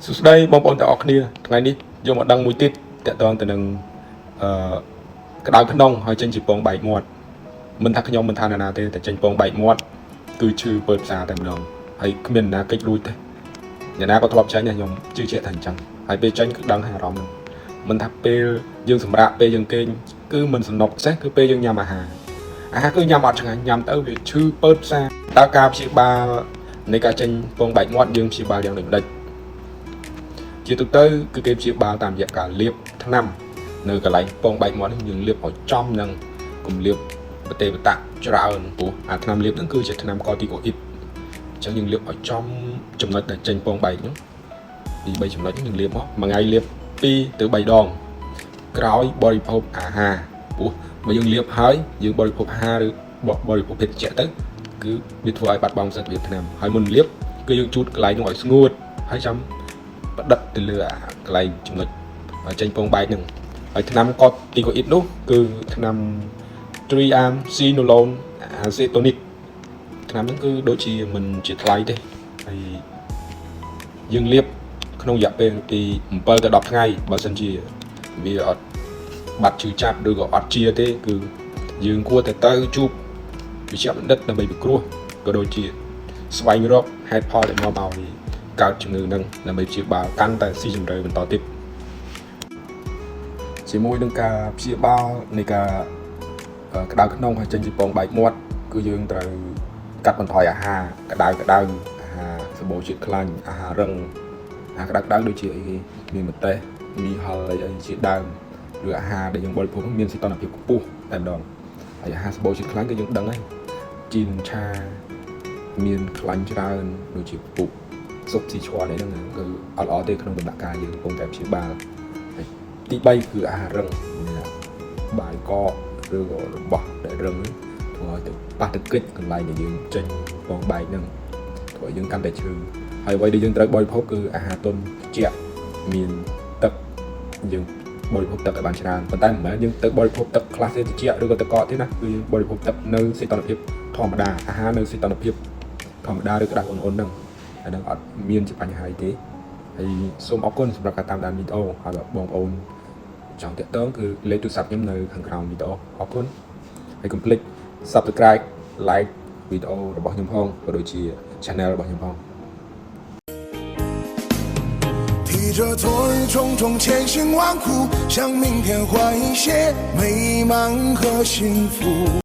សួស្តីបងប្អូនទាំងអស់គ្នាថ្ងៃនេះយកមកដឹងមួយទៀតតកតងទៅនឹងអឺក្តៅក្នុងហើយចេញជាពងបែកមាត់មិនថាខ្ញុំមិនថានរណាទេតែចេញពងបែកមាត់គឺឈឺពើផ្សារតែម្ដងហើយគ្មាននរណាគេចរួចទេអ្នកណាក៏ធ្លាប់ចេញដែរខ្ញុំជឿជាក់ថាអញ្ចឹងហើយពេលចេញគឺដឹងហើយអារម្មណ៍ហ្នឹងមិនថាពេលយើងសម្រាកពេលយើងគេងគឺមិនសំណុកសេះគឺពេលយើងញ៉ាំអាហារអាហារគឺញ៉ាំអត់ឆ្ងាញ់ញ៉ាំទៅវាឈឺពើផ្សារតើការព្យាបាលនៃការចេញពងបែកមាត់យើងព្យាបាលយ៉ាងដូចម្ដេច ជាទូទៅគឺគេព្យាបាលតាមរយៈការលាបថ្នាំនៅកន្លែងពងបែកមាត់នេះយើងលាបឲ្យចំនឹងកុំលាបបតេបតៈច្រើនព្រោះអាថ្នាំលាបហ្នឹងគឺជាថ្នាំកូទីកូអ៊ីតអញ្ចឹងយើងលាបឲ្យចំចំណុចដែលចេញពងបែកហ្នឹងពី3ចំណុចហ្នឹងយើងលាបមកមួយថ្ងៃលាប2ទៅ3ដងក្រោយបរិភោគអាហារព្រោះបើយើងលាបហើយយើងបរិភោគអាហារឬបរិភោគភេសជ្ជៈទៅគឺវាធ្វើឲ្យបាត់បង់ប្រសិទ្ធភាពថ្នាំហើយមុនលាបគឺយើងជូតកន្លែងនោះឲ្យស្ងួតហើយចាំ បដិតទៅលើអាកន្លែងចំណុចចេញពងបែកហ្នឹងហើយថ្នាំកូទីកូអ៊ីតនោះគឺថ្នាំ triamcinolone acetonide ថ្នាំហ្នឹងគឺដូចជាមិនជាថ្លៃទេហើយយើងលាបក្នុងរយៈពេលពី7ទៅ10ថ្ងៃបើសិនជាវាអត់បាត់ឈឺចាប់ឬក៏អត់ជាទេគឺយើងគួរតែទៅជួបវិជ្ជបណ្ឌិតដើម្បីពិគ្រោះក៏ដូចជាស្វែងរកហេតុផលដែលនាំឲ្យកើតជំងឺហ្នឹងដើម្បីព្យាបាលកាន់តែស៊ីជម្រៅបន្តទៀតជាមួយនឹងការព្យាបាលនៃការក្តៅក្នុងហើយចេញជាពងបែកមាត់គឺយើងត្រូវកាត់បន្ថយអាហារក្តៅក្តៅអាហារសម្បូរជាតិខ្លាញ់អាហាររឹងអាហារក្តៅក្តៅដូចជាអីគេមានម្ទេសមីហិលអីអីជាដើមឬអាហារដែលយើងបរិភោគមានសីតុណ្ហភាពខ្ពស់តែម្ដងហើយអាហារសម្បូរជាតិខ្លាញ់គឺយើងដឹងហើយជីនឆាមានខ្លាញ់ច្រើនដូចជាពុក ស៊ុបស៊ីឈ្វាន់អីហ្នឹងគឺអត់ល្អទេក្នុងដំណាក់កាលយើងកំពុងតែព្យាបាលហើយទី3គឺអាហាររឹងមានបាយកកឬក៏របស់ដែលរឹងហ្នឹងធ្វើឲ្យទៅប៉ះទៅគិចកន្លែងដែលយើងចេញពងបែកហ្នឹងធ្វើឲ្យយើងកាន់តែឈឺហើយអ្វីដែលយើងត្រូវបរិភោគគឺអាហារទន់ជាក់មានទឹកយើងបរិភោគទឹកឲ្យបានច្រើនប៉ុន្តែមិនមែនយើងទៅបរិភោគទឹកខ្លះទេត្រជាក់ឬក៏ទឹកកកទេណាគឺយើងបរិភោគទឹកនៅសីតុណ្ហភាពធម្មតាអាហារនៅសីតុណ្ហភាពធម្មតាឬក្តៅអ៊ុនៗហ្នឹង អានឹងអត់មានជាបញ្ហាអីទេហើយសូមអរគុណសម្រាប់ការតាមដានវីដេអូហើយបើបងប្អូនចង់តាក់ទងគឺលេខទូរស័ព្ទខ្ញុំនៅខាងក្រោមវីដេអូអរគុណហើយកុំភ្លេច Subscribe like វីដេអូរបស់ខ្ញុំផងក៏ដូចជា Channel របស់ខ្ញុំផង 提着昨日种种千辛万苦，向明天换一些美满和幸福。